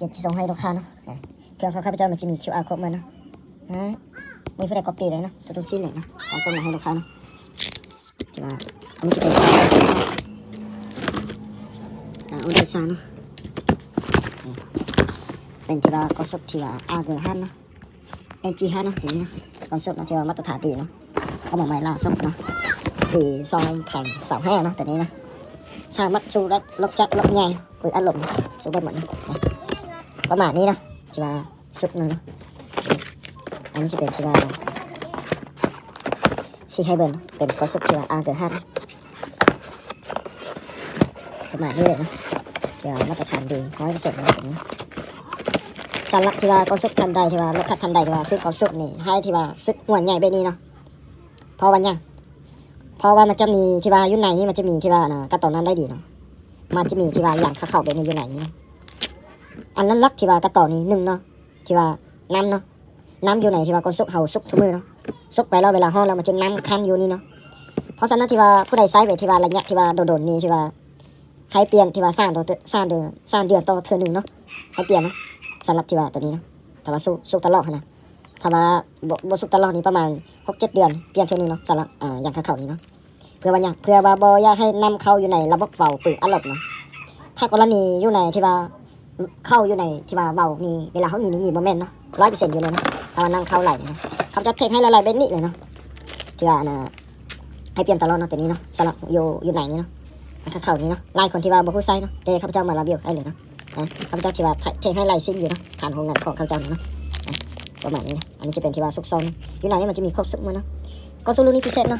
ຢາກຈະສົ່ງໃຫ້ລູກຄ້າເນາະ. ເຄື່ອງຂອງຂ້າພະເຈົ້າມັນຈະມີຄິວອາໂຄດໝົດເນາະ. ບໍ່ມີຜູ້ໃດກັອບປີ້ໄດ້ເນາະ ທຸກໆຊິ້ນເລີຍເນາະ. ເອົາສົ່ງມາໃຫ້ລູກຄ້າເນາະ. ທີ່ວ່າ ອັນນີ້ຈະເປັນ ອ່າ ອອເດີຊາເນາະ. ເປັນທີ່ວ່າການຊຸກທີ່ວ່າອາເກີຮາດເນາະ. ເອັນຈີຮາດເນາະ ຕົວນີ້ເນາະ. ການຊຸກເນາະ ທີ່ວ່າມາດຕະຖານດີເນາະ. ເອົາມາໃໝ່ລ່າສຸດເນາະ ປີສອງພັນຊາວຫ້າເນາະ ຕົວນີ້ເນາະ. ສາມາດສູ້ໄດ້ ລົບຈັກ ລົບໃຫຍ່ ເປີດອັດລົມ ສູ້ໄດ້ໝົດເນາະ. ປະມານນີ້ເນາະ ທີ່ວ່າຊຸກໜຶ່ງເນາະ. ອັນນີ້ຈະເປັນທີ່ວ່າຊິໃຫ້ເບິ່ງ ເປັນການຊຸກທີ່ວ່າອາເກີຮາດ ປະມານນີ້ເລີຍເນາະ. ທີ່ວ່າມາດຕະຖານດີ ຮ້ອຍເປີເຊັນເນາະ ຕົວນີ້. ສຳລັບທີ່ວ່າການຊຸກທ່ານໃດ ທີ່ວ່າລູກຄ້າທ່ານໃດທີ່ວ່າຊື້ການຊຸກນີ້ ໃຫ້ທີ່ວ່າຊຸກຫົວໃຫຍ່ແບບນີ້ເນາະ. ເພາະວ່າຫຍັງ? ເພາະວ່າມັນຈະມີທີ່ວ່າຢູ່ໃນນີ້ ມັນຈະມີທີ່ວ່າ ອ່າ ກັດຕອງນ້ຳໄດ້ດີເນາະ. ມັນຈະມີທີ່ວ່າຢາງຂາວໆແບບນີ້ຢູ່ໃນນີ້ເນາະ. ອັນຫຼັກໆທີ່ວ່າກັດຕອງນີ້ ໜຶ່ງເນາະ ທີ່ວ່ານ້ຳເນາະ. ນ້ຳຢູ່ໃນທີ່ວ່າການຊຸກເຮົາຊຸກທຸກມື້ເນາະ. ຊຸກໄປແລ້ວເວລາຮ້ອນແລ້ວມັນຈະນ້ຳຂັງຢູ່ນີ້ເນາະ. ເພາະສະນັ້ນທີ່ວ່າຜູ້ໃດໃຊ້ແບບທີ່ວ່າໄລຍະທີ່ວ່າດົນໆນີ້ ທີ່ວ່າໃຫ້ປ່ຽນທີ່ວ່າສາມເດືອນ ສາມເດືອນ ສາມເດືອນຕໍ່ເທື່ອໜຶ່ງເນາະ ໃຫ້ປ່ຽນເນາະ. ສຳລັບທີ່ວ່າຕົວນີ້ເນາະ ຖ້າວ່າຊຸກ ຊຸກຕະຫຼອດຫັ້ນນະ. ຖ້າວ່າບໍ່ ບໍ່ຊຸກຕະຫຼອດນີ້ ປະມານຫົກເຈັດເດືອນປ່ຽນເທື່ອໜຶ່ງເນາະ. ສຳລັບ ອ່າ ຢາງຂາວໆນີ້ເນາະ ເພື່ອວ່າຫຍັງ? ເພື່ອວ່າບໍ່ຢາກໃຫ້ນ້ຳເຂົ້າຢູ່ໃນລະບົບເບົາປືອັດລົມເນາະ. ຖ້າກໍລະນີຢູ່ໃນທີ່ວ່າເຂົ້າຢູ່ໃນທີ່ວ່າເບົານີ້ ເວລາເຮົາໜີນີ້ ໜີບໍ່ແມ່ນເນາະ ຮ້ອຍເປີເຊັນຢູ່ເລີຍເນາະ. ຖ້າວ່ານ້ຳເຂົ້າໄຫຼເນາະ ເຂົາຈະເທກໃຫ້ຫຼາຍໆແບບນີ້ເລີຍເນາະ. ທີ່ວ່າ ອ່າ ໃຫ້ປ່ຽນຕະຫຼອດເນາະ ຕົວນີ້ເນາະ. ສຳລັບຢູ່ ຢູ່ໃນນີ້ເນາະ ຂ້າງເຂົ້ານີ້ເນາະ. ຫຼາຍຄົນທີ່ວ່າບໍ່ຮູ້ໃຊ້ເນາະ ແຕ່ຂ້າພະເຈົ້າມາລະບຽວໃຫ້ເລີຍເນາະ. ອ່າ ຂ້າພະເຈົ້າທີ່ວ່າ ແທກໃຫ້ຫຼາຍຊິ້ນຢູ່ເນາະ ຖານໂຮງງານຂອງຂ້າພະເຈົ້ານີ້ເນາະ. ອ່າ ປະມານນີ້ເນາະ. ອັນນີ້ຈະເປັນທີ່ວ່າຊຸກຊອນ ຢູ່ໃນນີ້ມັນຈະມີຄົບຊຸກໝົດເນາະ. ການຊຸກລຸ້ນນີ້ພິເສດເນາະ.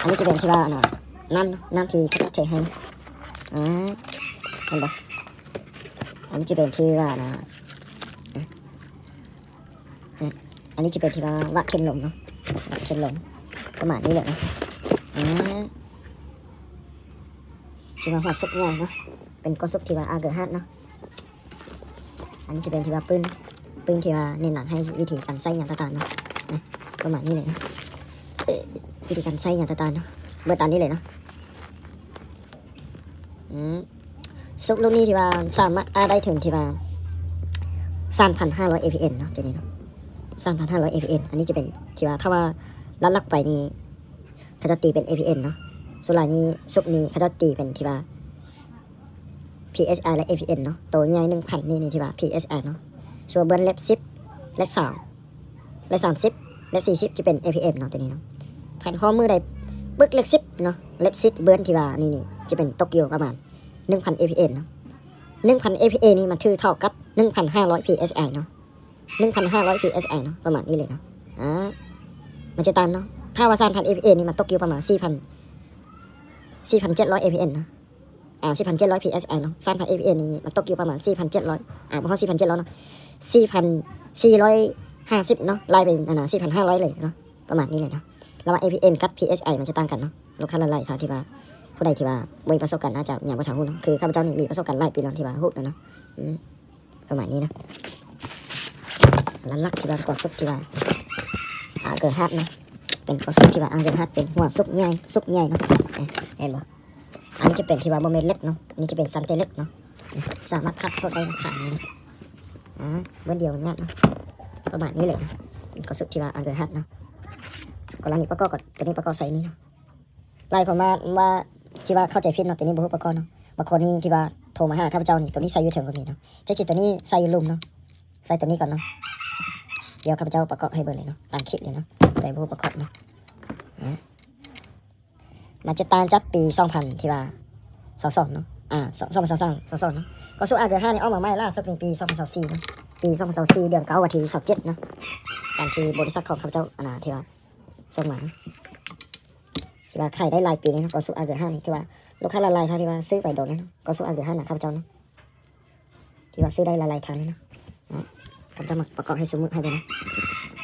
ອັນນີ້ຈະເປັນທີ່ວ່າ ອັນນ່າ ນ້ຳເນາະ ນ້ຳທີ່ເຂົາເຈົ້າເທໃຫ້ເນາະ. ອ່າ ເຫັນບໍ່? ອັນນີ້ຈະເປັນທີ່ວ່າ ອັນນ່າ ອ່ະ ອັນນີ້ຈະເປັນທີ່ວ່າວະເຂັມລົມເນາະ ວະເຂັມລົມ ປະມານນີ້ແຫຼະເນາະ. ອ່າ ທີ່ວ່າຫົວຊຸກໃຫຍ່ເນາະ ເປັນການຊຸກທີ່ວ່າອາເກີຮາດເນາະ. ອັນນີ້ຈະເປັນທີ່ວ່າປືນ ປືນທີ່ວ່າແນະນຳໃຫ້ວິທີການໃຊ້ຫຍັງຕ່າງໆເນາະ ນະ ປະມານນີ້ແຫຼະເນາະ. ວິທີການໃຊ້ຫຍັງຕ່າງໆເນາະ ເບິ່ງຕາມນີ້ເລີຍເນາະ. ອືມ ຊຸກລຸ້ນນີ້ທີ່ວ່າສາມາດອາໄດ້ເຖິງທີ່ວ່າສາມພັນຫ້າຮ້ອຍເອພີເອັນເນາະ ຕົວນີ້ເນາະ ສາມພັນຫ້າຮ້ອຍເອພີເອັນ. ອັນນີ້ຈະເປັນທີ່ວ່າ ຖ້າວ່າຫຼັກໆໄປນີ້ ເຂົາເຈົ້າຕີເປັນເອພີເອັນເນາະ. ສ່ວນຫຼາຍນີ້ ຊຸກນີ້ເຂົາເຈົ້າຕີເປັນທີ່ວ່າພີເອັສໄອ ແລະ ເອພີເອັນເນາະ. ໂຕໃຫຍ່ໜຶ່ງພັນນີ້ ນີ້ທີ່ວ່າພີເອັສໄອເນາະ. ສ່ວນເບື້ອງເລັບສິບ ເລັບສາມ ເລັບສາມສິບ ເລັບສີ່ສິບ ຈະເປັນເອພີເອັນເນາະ ຕົວນີ້ເນາະ. ຄັນຮອດມື້ໃດປຶກເລັບສິບເນາະ ເລັບສິບເບື້ອງທີ່ວ່ານີ້ ນີ້ຈະເປັນຕົກຢູ່ປະມານໜຶ່ງພັນເອພີເອັນເນາະ. ໜຶ່ງພັນເອພີເອັນນີ້ມັນຖືເທົ່າກັບໜຶ່ງພັນຫ້າຮ້ອຍພີເອັສໄອເນາະ ໜຶ່ງພັນຫ້າຮ້ອຍພີເອັສໄອເນາະ ປະມານນີ້ເລີຍເນາະ. ອ່າ ມັນຈະຕ່າງເນາະ. ຖ້າວ່າສາມພັນເອພີເອັນນີ້ມັນຕົກຢູ່ປະມານສີ່ພັນ ສີ່ພັນເຈັດຮ້ອຍເອພີເອັນເນາະ. ອ່າ ສີ່ພັນເຈັດຮ້ອຍພີເອັສໄອເນາະ. ສາມພັນເອພີເອັນນີ້ມັນຕົກຢູ່ປະມານສີ່ພັນເຈັດຮ້ອຍ ອ່າ ບໍ່ຮອດສີ່ພັນເຈັດຮ້ອຍເນາະ ສີ່ພັນສີ່ຮ້ອຍຫ້າສິບເນາະ ໄລ່ໄປ ອັນນ່າ ສີ່ພັນຫ້າຮ້ອຍເລີຍເນາະ ປະມານນີ້ເລີຍເນາະ. ລະວ່າເອພີເອັນກັບພີເອັສໄອມັນຈະຕ່າງກັນເນາະ. ລູກຄ້າຫຼາຍໆທ່ານທີ່ວ່າ ຜູ້ໃດທີ່ວ່າບໍ່ມີປະສົບການ ອາດຈະຍັງບໍ່ທັນຮູ້ເນາະ. ຄືຂ້າພະເຈົ້ານີ້ມີປະສົບການຫຼາຍປີແລ້ວທີ່ວ່າຮູ້ແລ້ວເນາະ. ອືມ ປະມານນີ້ເນາະ. ຫຼັກໆທີ່ວ່າການຊຸກທີ່ວ່າອາເກີຮາດເນາະ ເປັນການຊຸກທີ່ວ່າອາເກີຮາດ ເປັນຫົວຊຸກໃຫຍ່ ຊຸກໃຫຍ່ເນາະ. ເຫັນບໍ່? ອັນນີ້ຈະເປັນທີ່ວ່າບໍ່ແມ່ນເຫຼັກເນາະ ອັນນີ້ຈະເປັນຊັ້ນແຕ່ເຫຼັກເນາະ. ສາມາດພັບໂທດໄດ້ຂາງນີ້ເນາະ. ອ່າ ເບື້ອງດຽວມັນຍາກເນາະ ປະມານນີ້ແຫຼະເນາະ. ເປັນການຊຸກທີ່ວ່າອາເກີຮາດເນາະ. ກໍລະນີປະກອບ ກໍຕົວນີ້ປະກອບໃສ່ນີ້ເນາະ. ຫຼາຍຄົນວ່າ ວ່າ ທີ່ວ່າເຂົ້າໃຈຜິດເນາະ ຕົວນີ້ບໍ່ຮູ້ປະກອບເນາະ. ບາງຄົນນີ້ທີ່ວ່າໂທມາຫາຂ້າພະເຈົ້ານີ້ ຕົວນີ້ໃສ່ຢູ່ເທິງກໍມີເນາະ ແຕ່ຈິດຕົວນີ້ໃສ່ຢູ່ລຸ່ມເນາະ. ໃສ່ຕົວນີ້ກ່ອນເນາະ. ດຽວຂ້າພະເຈົ້າປະກອບໃຫ້ເບິ່ງເລີຍເນາະ ຕາມຄລິບເລີຍເນາະ ຜູ້ໃດບໍ່ຮູ້ປະກອບເນາະ. ອ່າ ມັນຈະຕ່າງຈາກປີສອງພັນທີ່ວ່າຊາວສອງເນາະ ອ່າ ສອງພັນຊາວສາມ ຊາວສອງເນາະ. ການຊຸກອາເກີຮາດນີ້ອອກມາໃໝ່ລ່າສຸດໃນປີສອງພັນຊາວສີ່ເນາະ ປີສອງພັນຊາວສີ່ ເດືອນເກົ້າ ວັນທີຊາວເຈັດເນາະ. ຕາມທີ່ບໍລິສັດຂອງຂ້າພະເຈົ້າ ອັນນ່າ ທີ່ວ່າສົ່ງມາເນາະ ທີ່ວ່າຂາຍໄດ້ຫຼາຍປີແລ້ວເນາະ. ການຊຸກອາເກີຮາດນີ້ ທີ່ວ່າລູກຄ້າຫຼາຍໆທ່ານທີ່ວ່າຊື້ໄປດົນແລ້ວເນາະ ການຊຸກອາເກີຮາດນະ ຂ້າພະເຈົ້າເນາະ. ທີ່ວ່າຊື້ໄດ້ຫຼາຍໆທ່ານເນາະ. ອ່າ ຂ້າພະເຈົ້າມາປະກອບໃຫ້ຊຸກມື້ໃຫ້ເບິ່ງເນາະ.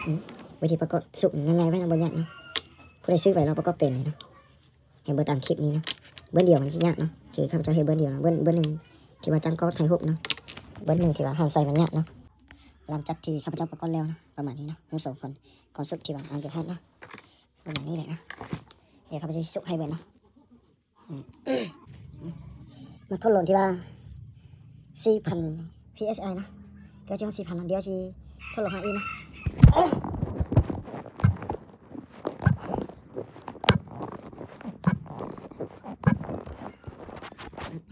ອືມ ວິທີປະກອບຊຸກງ່າຍໆໄວ້ເນາະ ບໍ່ຍາກເນາະ. ຜູ້ໃດຊື້ໄປແລ້ວປະກອບເປັນເລີຍເນາະ. ໃຫ້ເບິ່ງຕາມຄລິບນີ້ເນາະ. ເບື້ອງດຽວມັນຊິຍາກເນາະ ຄືຂ້າພະເຈົ້າເຮັດເບື້ອງດຽວເນາະ. ເບື້ອງ ເບື້ອງໜຶ່ງທີ່ວ່າຈ້າງກ້ອງຖ່າຍຮູບເນາະ ເບື້ອງໜຶ່ງທີ່ວ່າຫາໃສ່ມັນຍາກເນາະ. ຫຼັງຈາກທີ່ຂ້າພະເຈົ້າປະກອບແລ້ວເນາະ ປະມານນີ້ເນາະ ຮູບສອງຄົນ ການຊຸກທີ່ວ່າອາເກີຮາດເນາະ ປະມານນີ້ແຫຼະເນາະ. ດຽວຂ້າພະເຈົ້າຊິຊຸກໃຫ້ເບິ່ງເນາະ. ອືມ ມາທົດລອງທີ່ວ່າ ສີ່ພັນພີເອັສໄອນະ ເກືອບຈະຮອດສີ່ພັນນະ. ດຽວຊິທົດລອງໃຫ້ອີກນະ.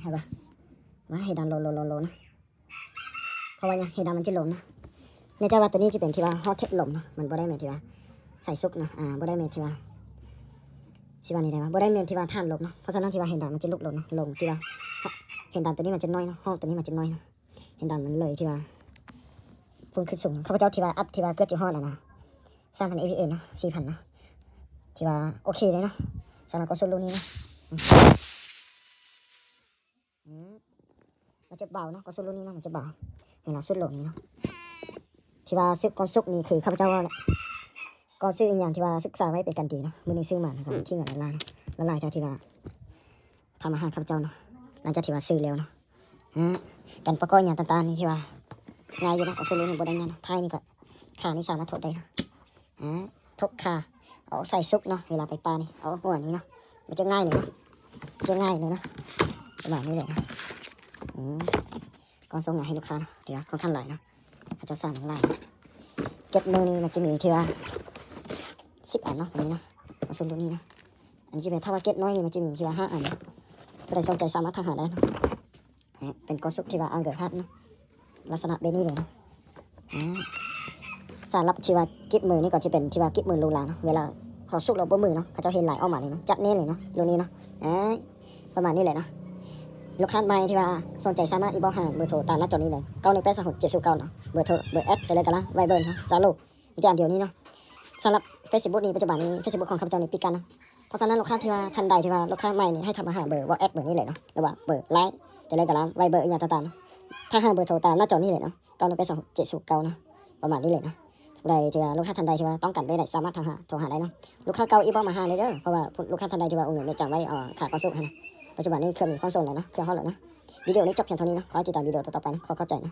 ເຫັນບໍ່? ມາ ເຮດດັນໂລ ໂລ ໂລ ໂລນະ. ເພາະວ່າຫຍັງ? ເຮດດັນມັນຈະລົງນະ. ແນ່ໃຈວ່າໂຕນີ້ຈະເປັນທີ່ວ່າຮອດເທັດລົມນະ, ມັນບໍ່ໄດ້ແມ່ນທີ່ວ່າສາຍສຸກນະ, ອ່າ ບໍ່ໄດ້ແມ່ນທີ່ວ່າ ຊິວ່າແນວໃດວະ, ບໍ່ໄດ້ແມ່ນທີ່ວ່າຖານລົມເນາະ. ເພາະສະນັ້ນທີ່ວ່າເຮດດັນມັນຈະຫຼຸດລົງເນາະ, ລົງທີ່ວ່າ ເຮດດັນໂຕນີ້ມັນຈະນ້ອຍເນາະ, ຮອກໂຕນີ້ມັນຈະນ້ອຍເນາະ, ເຮດດັນມັນເລີຍທີ່ວ່າພຸ້ນຂຶ້ນສູງ. ຂ້າພະເຈົ້າທີ່ວ່າອັບທີ່ວ່າເກືອບຈະຮອດແລ້ວນະ ສາມພັນເອພີເອັສເນາະ, ສີ່ພັນເນາະ, ທີ່ວ່າໂອເຄເລີຍເນາະ ສຳລັບກອງສູບລຸ້ນນີ້ເນາະ. ອືມ ມັນຈະເບົາເນາະ, ກອງສູບລຸ້ນນີ້ເນາະ ມັນຈະເບົາ ເວລາສູບລົງນີ້ເນາະ. ທີ່ວ່າສຶກ ກອງສູບນີ້ຄືຂ້າພະເຈົ້າເວົ້າແຫຼະ, ກອງຊື້ອີ່ຫຍັງທີ່ວ່າສຶກສາໄວ້ເປັນການດີເນາະ. ມື້ໜຶ່ງຊື້ມາແລ້ວກໍມີເງິນຫຼາຍໆເນາະ, ຫຼາຍໆຈາກທີ່ວ່າທຳມາຫາຂ້າພະເຈົ້າເນາະ, ຫຼັງຈາກທີ່ວ່າຊື້ແລ້ວເນາະ. ຮະ ການປະກອບຫຍັງຕ່າງໆນີ້ທີ່ວ່າງ່າຍຢູ່ເນາະ, ກອງສູບລຸ້ນນີ້ບໍ່ໄດ້ຍາກເນາະ. ທ້າຍນີ້ກໍ ຂານີ້ສາມາດຖົກໄດ້ເນາະ. ອາ ຖົກຂາ ເອົາໃສ່ສຸກເນາະ, ເວລາໄປປ່ານີ້ ເອົາຫົວນີ້ເນາະ, ມັນຈະງ່າຍເລີຍເນາະ, ມັນຈະງ່າຍເລີຍເນາະ, ປະມານນີ້ແຫຼະເນາະ. ອືມ ກອງສົ່ງຫຍັງໃຫ້ລູກຄ້າເນາະ, ເດ ຂ້ອນຂ້າງຫຼາຍເນາະ, ເຂົາເຈົ້າສັ່ງຫຼາຍເນາະ. ເກັດໜຶ່ງນີ້ມັນຈະມີທີ່ວ່າສິບອັນເນາະ, ຕົວນີ້ເນາະ, ກອງສູບລຸ້ນນີ້ເນາະ. ອັນນີ້ຈະເປັນ ຖ້າວ່າເກັດນ້ອຍນີ້ມັນຈະມີທີ່ວ່າຫ້າອັນເນາະ, ຜູ້ໃດສົນໃຈສາມາດທັກຫາໄດ້ເນາະ. ເປັນກອງສູບທີ່ວ່າອັງເກີພັດເນາະ, ລັກສະນະແບບນີ້ເລີຍເນາະ. ອາ ສຳລັບທີ່ວ່າກິບມືນີ້ກໍຈະເປັນທີ່ວ່າກິບມືຫຼູຫຼາເນາະ, ເວລາເຂົາສຸກແລ້ວບໍ່ເມື່ອຍເນາະ, ເຂົາເຈົ້າເຮັດລາຍອອກມາເລີຍເນາະ, ຈັດແໜ້ນເລີຍເນາະ ລຸ້ນນີ້ເນາະ. ອາ ປະມານນີ້ແຫຼະເນາະ. ລູກຄ້າໃໝ່ທີ່ວ່າສົນໃຈສາມາດອິນບັອກຫາເບີໂທຕາມໜ້າຈໍນີ້ເລີຍ ເກົ້າໜຶ່ງແປດສາມຫົກເຈັດສູນເກົ້າເນາະ, ເບີໂທ ເບີແອັດ ເທເລກຣາມ ໄວເບີເນາະ, ຊາໂລ ມີແຕ່ອັນດຽວນີ້ເນາະ. ສຳລັບເຟສບຸກນີ້ ປັດຈຸບັນນີ້ເຟສບຸກຂອງຂ້າພະເຈົ້ານີ້ປິດກັ້ນເນາະ. ເພາະສະນັ້ນ ລູກຄ້າທີ່ວ່າທ່ານໃດທີ່ວ່າລູກຄ້າໃໝ່ນີ້ ໃຫ້ທັກມາຫາເບີວັອດແອັບເບີນີ້ເລີຍເນາະ ຫຼືວ່າເບີລາຍ ເທເລກຣາມ ໄວເບີ ອີ່ຫຍັງຕ່າງໆເນາະ, ທັກຫາເບີໂທຕາມໜ້າຈໍນີ້ເລີຍເນາະ ເກົ້າໜຶ່ງແປດສາມຫົກເຈັດສູນເກົ້າເນາະ. ປະມານນີ້ເລີຍເນາະ. ຜູ້ໃດທີ່ວ່າລູກຄ້າທ່ານໃດທີ່ວ່າຕ້ອງການແບບໃດ ສາມາດທັກຫາ ໂທຫາໄດ້ເນາະ. ລູກຄ້າເກົ່າອີກບໍ່ ມາຫາເລີຍເດີ, ເພາະວ່າລູກຄ້າທ່ານໃດທີ່ວ່າໂອນເງິນແບບຈຳໄວ້ ເອີ ຂາຍກອງສູບຫັ້ນນະ, ປັດຈຸບັນນີ້ເຄື່ອງມີຄວາມສົງແລ້ວເນາະ, ເຄື່ອງຮອດແລ້ວເນາະ. ວິດີໂອນີ້ຈົບພຽງເທົ່ານີ້ເນາະ, ຂໍໃຫ້ຕິດຕາມວິດີໂອຕໍ່ໆໄປເນາະ, ຂໍຂອບໃຈເນາະ.